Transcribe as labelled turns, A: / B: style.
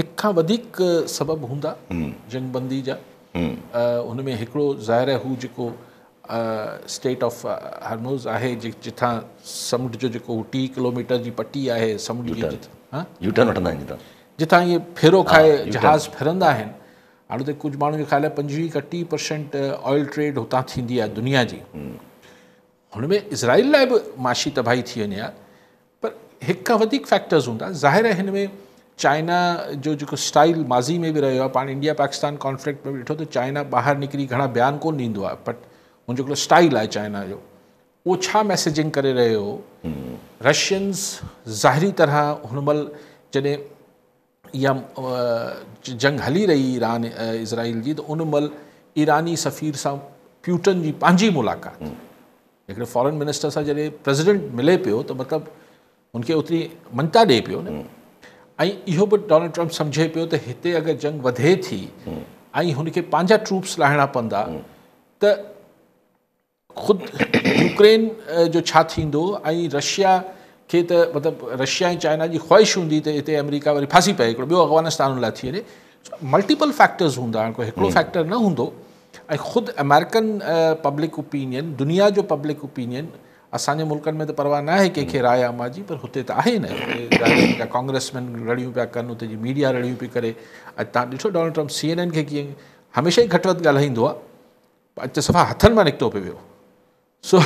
A: هڪ کان وڌيڪ سبب هوندا جنگ بندي جا. ان ۾ هڪڙو ظاهر آهي هو جيڪو اسٽيٽ آف هرمز آهي، جتان سمنڊ جو جيڪو هو 30 ڪلوميٽر جي پٽي آهي سمنڊ جي،
B: يوٽرن وٺندا آهن جتان،
A: جتان اهي ڦيرو کائي جهاز ڦرندا آهن. هاڻي اتي ڪجهه ماڻهن جو خيال آهي 25 کان 30% آئل ٽريڊ هتان ٿيندي آهي دنيا جي. هن ۾ اسرائيل لاء به معاشي تباهي ٿي وڃي ها، پر هڪ کان وڌيڪ فيڪٽرز هوندا. ظاهر آهي هن ۾ چائنا جو جيڪو اسٽائل ماضي ۾ به رهيو آهي، پاڻ انڊيا پاڪستان ڪانفلڪٽ ۾ به ڏٺو ته چائنا ٻاهر نڪري گهڻا بيان ڪونه ڏيندو آهي، بٽ هن جو هڪڙو اسٽائل آهي چائنا جو، اهو ڇا ميسيجنگ ڪري رهيو هو. رشينز ظاهري طرح هن مهل جڏهن اها جنگ هلي رهي ايران اسرائيل جي، ته ان مهل ايراني سفير سان پيوٽن جي پنهنجي ملاقات، هڪڙي فارن منسٽر سان جڏهن پريزيڊنٽ ملي پيو ته مطلب هن کي اوتري مڃتا ڏئي پيو نه. ۽ اهو به ڊونلڊ ٽرمپ سمجهي پيو ته هتي اگر جنگ وڌي ٿي ۽ هن کي پنهنجا ٽروپس لاهڻا پوندا ته خود يوڪرين جو ڇا ٿيندو، ۽ رشيا کي ته مطلب رشيا ۽ چائنا جي خواهش هوندي ته هتي آمريڪا وري ڦاسي پئي، هڪڙو ٻيو افغانستان لاء ٿي وڃي. ملٽيپل فيڪٽرز هوندا، ڪو هڪڙو فيڪٽر نه هوندو. ۽ خود آمريڪن پبلڪ اوپينين، دنيا جو پبلڪ اوپينين، اسان جي ملڪن ۾ ته پرواهه نه آهي ڪنهن کي راء عامه جي، پر هتي ته آهي نه. هتي جا ڪانگريسمين رڙيون پيا ڪن، اتي جي ميڊيا رڙيون پئي ڪري. اڄ تان ڏٺو Donald Trump C N N کي ڪيئن هميشه ئي گهٽ وڌ ڳالهائيندو آهي، اڄ ته صفا هٿن مان نڪتو پئي ويو. سو